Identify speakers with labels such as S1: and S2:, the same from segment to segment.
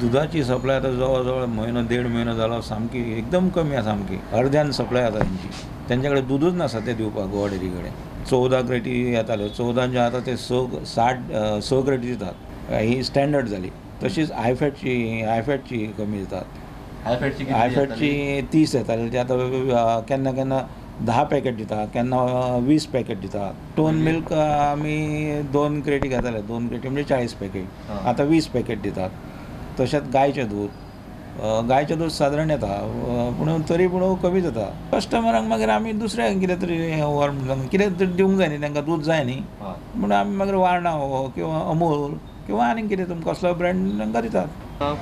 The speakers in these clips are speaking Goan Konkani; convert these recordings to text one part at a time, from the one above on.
S1: दुदाची सप्लाय आतां जवळ जवळ म्हयनो देड म्हयनो जालो सामकी एकदम कमी आसा, सामकी अर्द्यान सप्लाय जाता तेंची. तेंच्या कडेन दुदूच नासता तें दिवपाक गोवा डेरी कडेन. 14 क्रेटी येताल्यो, 14 आतां ते 6 क्रेटी दितात. ही स्टँडर्ड जाली. तशीच आयफॅटची कमी दितात. आयफॅटची 30 येताली, ते आतां केन्ना केन्ना 10 पॅकेट दिता, केन्ना 20 पॅकेट दिता. टोन मिल्क आमी 2 क्रेटी घेताले, 2 क्रेटी म्हणजे 40 पॅकेट, आतां 20 पॅकेट दितात. तशेंच गायचें दूद, गायचें दूद सादारण येता पूण तरी पूण कमी जाता. कस्टमरांक मागीर आमी दुसऱ्या कितें तरी व्हर कितें तरी दिवंक जाय न्ही, तांकां दूद जाय न्ही म्हणून आमी मागीर वारणा हो किंवा अमूल किंवा आनीक कितें तुमकां कसलो ब्रँड तांकां दितात.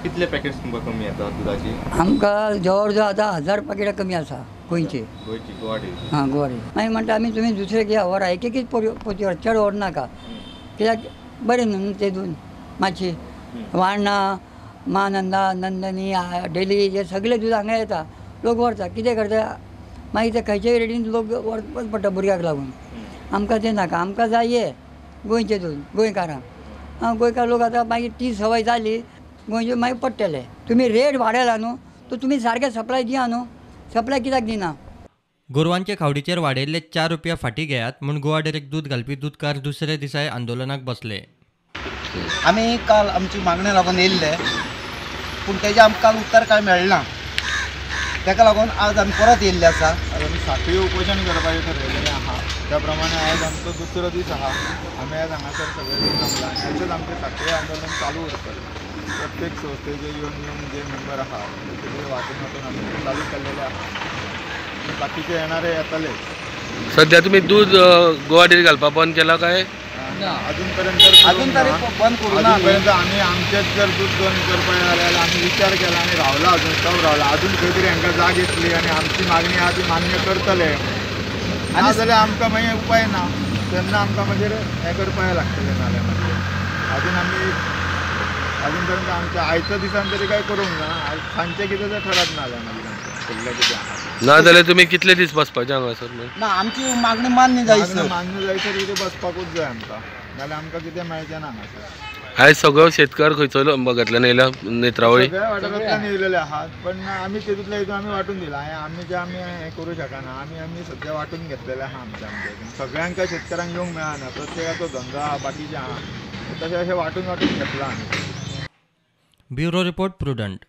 S2: कितले पॅकेट्स तुमकां कमी येतात दुदाची?
S3: आमकां जवळ जवळ आतां 1000 पॅकेटां कमी आसा गोंयची.
S2: गोंयची गोवा डेअरी.
S3: हां, गोवा डेअरी. मागीर म्हणटा आमी तुमी दुसरे कितें व्हरा, एक एकच पोती व्हरा, चड व्हर नाका, कित्याक बरें न्हू तें दूद. मातशी वारणा, महानंदा, नंदनी, डेली हे सगळे दूद हांगा येता, लोक व्हरता. कितें करता मागीर ते खंयच्याय रेटीन लोक व्हरपाक पडटा भुरग्याक लागून. आमकां तें नाका, आमकां जाय हें गोंयचें दूद, गोंयकारांक. गोंयकार लोक आतां मागीर ती सवय जाली गोंयचे, मागीर पडटले. तुमी रेट वाडयला न्हू, तर तुमी सारकें सप्लाय दिया न्हू, सप्लाय कित्याक दिना?
S4: गोरवांचे खावडीचेर वाडयल्ले 4 रुपया फाटीं घेयात म्हूण गोवा डेरीक दूद घालपी दूदकार दुसरे दिसाय आंदोलनाक बसले.
S5: आमी काल आमची मागणी लागून येयल्ले, पूण तेजें आमकां काल उत्तर कांय मेळना, ताका लागून आज आमी परत येयल्ले आसा.
S6: आज आमी साखळी उपोशण करपाचें ठरयलेलें आहा, त्या प्रमाणे आयज आमचो दुसरो दीस आहा. आमी आयज हांगासर सगळे दीस जमला आनी अशेंच आमचें साखळी आंदोलन चालू उरतलें. प्रत्येक संस्थेचे येवन येवन जे मेंबर आहा ते वांटून वांटून आमी चालू केल्लेले आहा. बाकीचे येणारे येतले.
S7: सध्या तुमी दूद गोवा डेअरी घालपा बंद केला काय?
S6: अजून
S5: अजून तरी बंद करूं ना.
S6: अजूनपर्यंत आमी आमचेच जर दूद बंद करपाक जाल्यार आमी विचार केला आनी रावला, अजून स्टॉप रावला. अजून खंय तरी हांकां जाग येतली आनी आमची मागणी आहा ती मान्य करतले, ना जाल्यार आमकां मागीर उपाय ना, तेन्ना आमकां मागीर हें करपाक लागतलें. नाल्यार मागीर अजून आमी अजून पर्यंत आमच्या आयच्या दिसान तरी काय करूंक ना. आयज सांजचें कितें तें ठरत ना जाल्यार मागीर आमचें फुडलें कितें आहा.
S7: ना जाल्यार तुमी कितले दीस बसपाचे हांगासर?
S5: ना, आमची मागणी मान्य जाय सर,
S6: मान्य जाय सर कितें बसपाकूच जाय आमकां, नाल्यार आमकां कितें मेळचें ना हांगासर.
S7: आयज सगळो शेतकार खंयचो भागांतल्यान येयला? नेत्रावळी
S6: सगळ्या वाठारांतल्यान येयलेले आहात, पण आमी तेतूंतल्या हितून आमी वांटून दिला. आमी जे आमी हें करूं शकना, आमी आमी सद्या वांटून घेतलेले आहा आमच्या आमच्या. सगळ्यांक शेतकारांक येवंक मेळना, प्रत्येकाचो धंदो आहा, बाकीचे आहा, तशें अशें वांटून वांटून घेतला आमी.
S4: Bureau report, Prudent.